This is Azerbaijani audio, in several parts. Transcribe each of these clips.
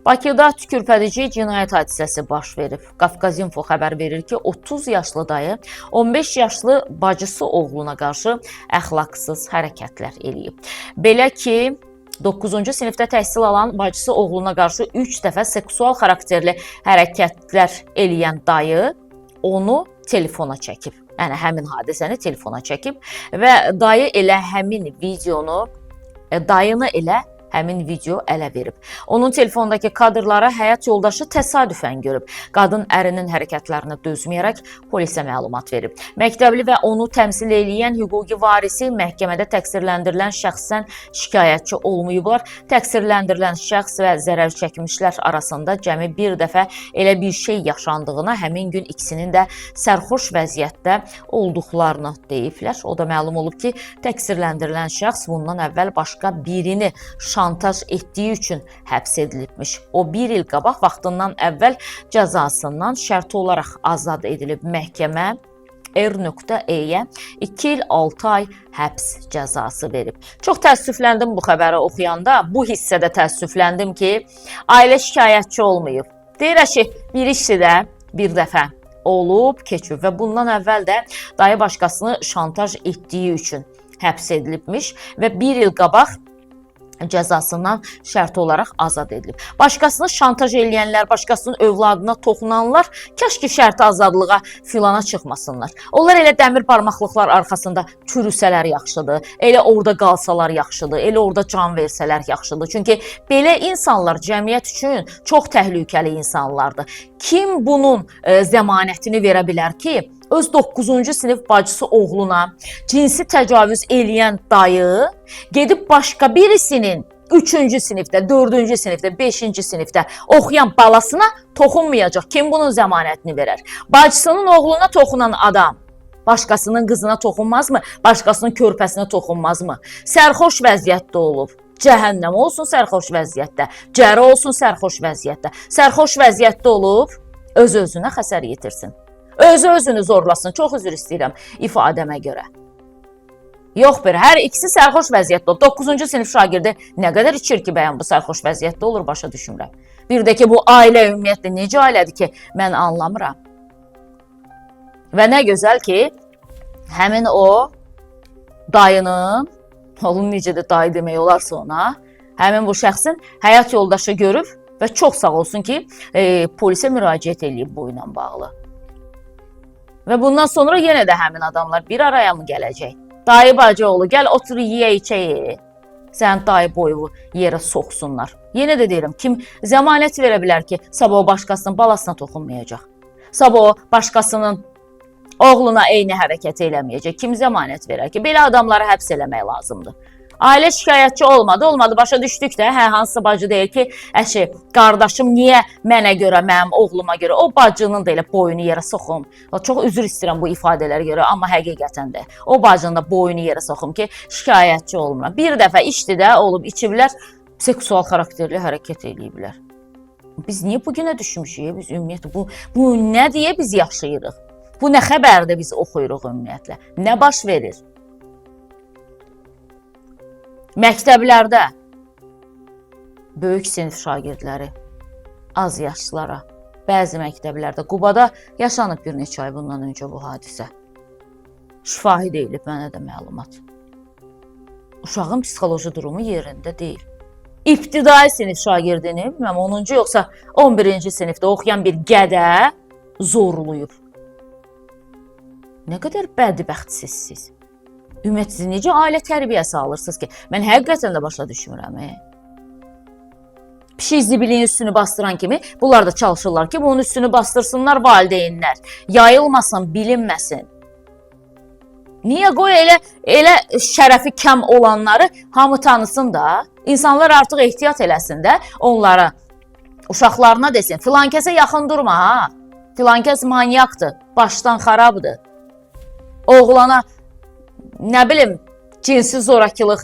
Bakıda tükürpədici cinayət hadisəsi baş verib. Qafqazinfo xəbər verir ki, 30 yaşlı dayı 15 yaşlı bacısı oğluna qarşı əxlaqsız hərəkətlər eləyib. Belə ki, 9-cu sinifdə təhsil alan bacısı oğluna qarşı 3 dəfə seksual xarakterli hərəkətlər eləyən dayı onu telefona çəkib. Yəni həmin hadisəni telefona çəkib və dayı elə həmin videonu dayını elə həmin video ələ verib. Onun telefondakı kadrları həyat yoldaşı təsadüfən görüb. Qadın ərinin hərəkətlərinə dözməyərək polisə məlumat verib. Məktəbli və onu təmsil eləyən hüquqi varisi məhkəmədə təqsirləndirilən şəxsdən şikayətçi olmayıblar. Təqsirləndirilən şəxs və zərər çəkmişlər arasında cəmi bir dəfə elə bir şey yaşandığına həmin gün ikisinin də sərxoş vəziyyətdə olduqlarını deyiblər. O da məlum olub ki, təqsirləndirilən şəxs bundan əvvəl başqa birini şantaj etdiyi üçün həbs edilibmiş. O bir il qabaq vaxtından əvvəl cəzasından şərti olaraq azad edilib. Məhkəmə R.E-yə 2 il 6 ay həbs cəzası verib. Çox təəssüfləndim bu xəbəri oxuyanda. Bu hissədə təəssüfləndim ki, ailə şikayətçi olmayıb. Deyir ki, bir işi də bir dəfə olub, keçib və bundan əvvəl də dayı başqasını şantaj etdiyi üçün həbs edilibmiş və bir il qabaq cəzasından şərti olaraq azad edilib. Başqasını şantaj eləyənlər, başqasının övladına toxunanlar kaş ki şərti azadlığa filana çıxmasınlar. Onlar elə dəmir barmaqlıqlar arxasında çürüsələr yaxşıdır, elə orada qalsalar yaxşıdır, elə orada can versələr yaxşıdır. Çünki belə insanlar cəmiyyət üçün çox təhlükəli insanlardır. Kim bunun zəmanətini verə bilər ki, öz 9-cu sinif bacısı oğluna cinsi təcavüz eləyən dayı gedib başqa birisinin 3-cü sinifdə, 4-cü sinifdə, 5-ci sinifdə oxuyan balasına toxunmayacaq. Kim bunun zəmanətini verər? Bacısının oğluna toxunan adam başqasının qızına toxunmazmı? Başqasının körpəsinə toxunmazmı? Sərxoş vəziyyətdə olub. Cəhənnəm olsun sərxoş vəziyyətdə, cərə olsun sərxoş vəziyyətdə. Sərxoş vəziyyətdə olub öz-özünə xəsər yetirsin. Özü özünü zorlasın. Çox üzr istəyirəm ifadəmə görə. Yox bir, hər ikisi sərxoş vəziyyətdə olub. 9-cu sinif şagirdi nə qədər içir ki, bəyən bu sərxoş vəziyyətdə olur, başa düşmürəm. Bir də ki, bu ailə ümumiyyətlə necə ailədir ki, mən anlamıram. Və nə gözəl ki, həmin o dayının, oğlum necə də dayı demək olarsa ona, həmin bu şəxsin həyat yoldaşı görüb və çox sağ olsun ki, polisə müraciət eləyib bu ilə bağlı. Və bundan sonra yenə də həmin adamlar bir araya mı gələcək? Dayı bacıoğlu, gəl otur yeyə içəyə. Sən dayı boyu yerə soxsunlar. Yenə də deyirəm, kim zəmanət verə bilər ki, sabah o başqasının balasına toxunmayacaq. Sabah o başqasının oğluna eyni hərəkət eləməyəcək. Kim zəmanət verər ki, belə adamları həbs eləmək lazımdır. Ailə şikayətçi olmadı, olmadı. Başa düşdük də, hə, hansısa bacı deyir ki, əşi, qardaşım niyə mənə görə, mənim oğluma görə, o bacının da elə boyunu yerə soxum. Çox üzr istəyirəm bu ifadələrə görə, amma həqiqətən də o bacının da boyunu yerə soxum ki, şikayətçi olmuram. Bir dəfə içdi də, olub içiblər, seksual xarakterli hərəkət eləyiblər. Biz niyə bu günə düşmüşük? Biz ümumiyyətlə bu nə deyə biz yaşayırıq? Bu nə xəbərdir biz oxuyuruq ümumiyyətlə? Nə baş verir? Məktəblərdə böyük sinif şagirdləri az yaşlılara bəzi məktəblərdə Qubada yaşanıb bir neçə ay bundan öncə bu hadisə. Şifahi deyilib mənə də məlumat. Uşağın psixoloji durumu yerində deyil. İbtidai sinif şagirdini, bilməm 10-cu yoxsa 11-ci sinifdə oxuyan bir gədə zorlayıb. Nə qədər bədbəxtsizsiz. Ümumiyyətlə siz necə ailə tərbiyəsi alırsınız ki? Mən həqiqətən də başa düşmürəm. Pişik zibilin üstünü bastıran kimi bunlar da çalışırlar ki, bunun üstünü bastırsınlar valideynlər. Yayılmasın, bilinməsin. Niyə qoy elə şərəfi kəm olanları hamı tanısın da, insanlar artıq ehtiyat eləsin də onlara. Uşaqlarına desin, filan kəsə yaxın durma ha. Filan kəs manyakdır, başdan xarabdır. Oğlana nə bilim cinsi zorakılıq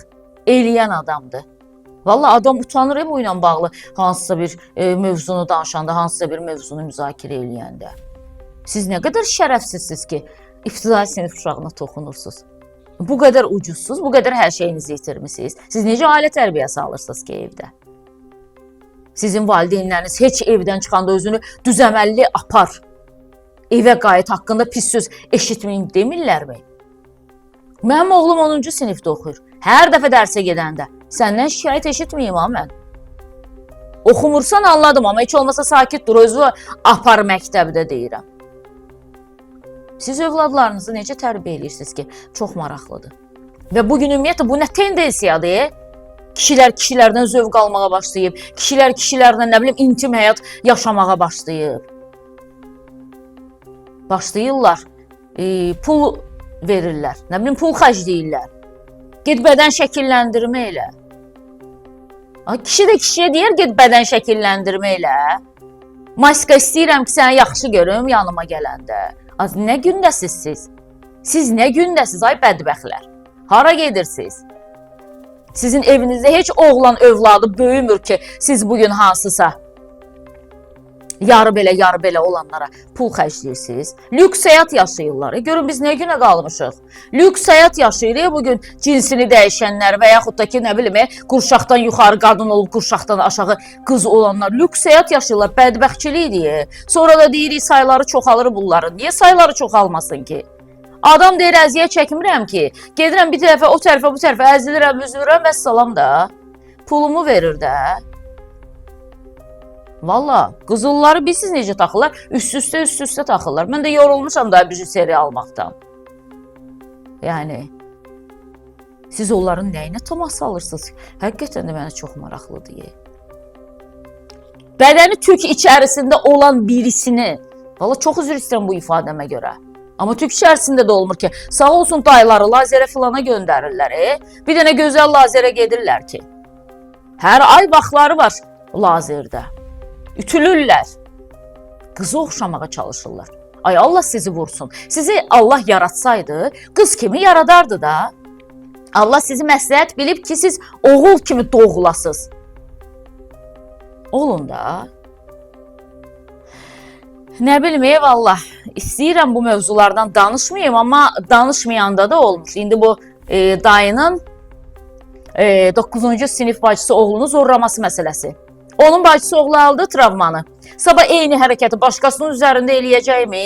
eləyən adamdır. Vallahi adam utanır bu ilə bağlı hansısa bir mövzunu danışanda, hansısa bir mövzunu müzakirə eləyəndə. Siz nə qədər şərəfsizsiniz ki, ibtidai sinif uşağına toxunursunuz. Bu qədər ucuzsuz, bu qədər hər şeyinizi itirmisiniz. Siz necə ailə tərbiyəsi alırsınız ki evdə? Sizin valideynləriniz heç evdən çıxanda özünü düzəməlli apar, evə qayıt haqqında pis söz eşitməyin demirlərmi? Mənim oğlum 10-cu sinifdə oxuyur. Hər dəfə dərsə gedəndə səndən şikayət eşitməyim ha mən. Oxumursan anladım, amma heç olmasa sakit dur, özü apar məktəbdə deyirəm. Siz övladlarınızı necə tərbiyə edirsiniz ki, çox maraqlıdır. Və bugün ümumiyyətlə bu nə tendensiyadır? Kişilər kişilərdən zövq almağa başlayıb, kişilər kişilərlə nə bilim intim həyat yaşamağa başlayıb. Başlayırlar, pul verirlər, nə bilim pul xərcləyirlər. Get bədən şəkilləndirmə elə. Ay, kişi də kişiyə deyər, get bədən şəkilləndirmə elə. Maska istəyirəm ki, səni yaxşı görüm yanıma gələndə. Az nə gündəsiz siz? Siz nə gündəsiz ay bədbəxtlər? Hara gedirsiniz? Sizin evinizdə heç oğlan övladı böyümür ki, siz bugün hansısa yarı belə, yarı belə olanlara pul xərcləyirsiniz. Lüks həyat yaşayırlar. Görün biz nə günə qalmışıq. Lüks həyat yaşayır bugün cinsini dəyişənlər və yaxud da ki, nə bilim, qurşaqdan yuxarı qadın olub, qurşaqdan aşağı qız olanlar lüks həyat yaşayırlar. Bədbəxtçilikdir. Sonra da deyirik sayları çoxalır bunların. Niyə sayları çoxalmasın ki? Adam deyir əziyyət çəkmirəm ki. Gedirəm bir tərəfə, o tərəfə, bu tərəfə əzilirəm, üzülürəm, vəssalam da. Pulumu verir də. Valla qızılları bilsiz necə taxırlar? Üst-üstə, üst-üstə taxırlar. Mən də yorulmuşam da bijuteri almaqdan. Yəni siz onların nəyinə təmas alırsınız? Həqiqətən də mənə çox maraqlıdır. Bədəni tük içərisində olan birisini, valla çox üzr istəyirəm bu ifadəmə görə. Amma tük içərisində də olmur ki. Sağ olsun dayıları lazerə filana göndərirlər. Bir dənə gözəl lazerə gedirlər ki. Hər ay vaxtları var lazerdə. Ütülürlər. Qızı oxşamağa çalışırlar. Ay Allah sizi vursun. Sizi Allah yaratsaydı, qız kimi yaradardı da. Allah sizi məsləhət bilib ki, siz oğul kimi doğulasız. Olun da. Nə bilim, eyvallah. İstəyirəm bu mövzulardan danışmayım, amma danışmayanda da olmuş. İndi bu dayının 9-cu sinif bacısı oğlunu zorlaması məsələsi. Onun bacısı oğlu aldı travmanı. Sabah eyni hərəkəti başqasının üzərində eləyəcəkmi?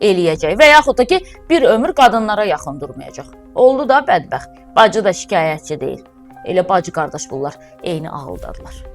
Eləyəcək. Və yaxud da ki, bir ömür qadınlara yaxın durmayacaq. Oldu da bədbəxt. Bacı da şikayətçi deyil. Elə bacı qardaş bunlar eyni ağıldadılar.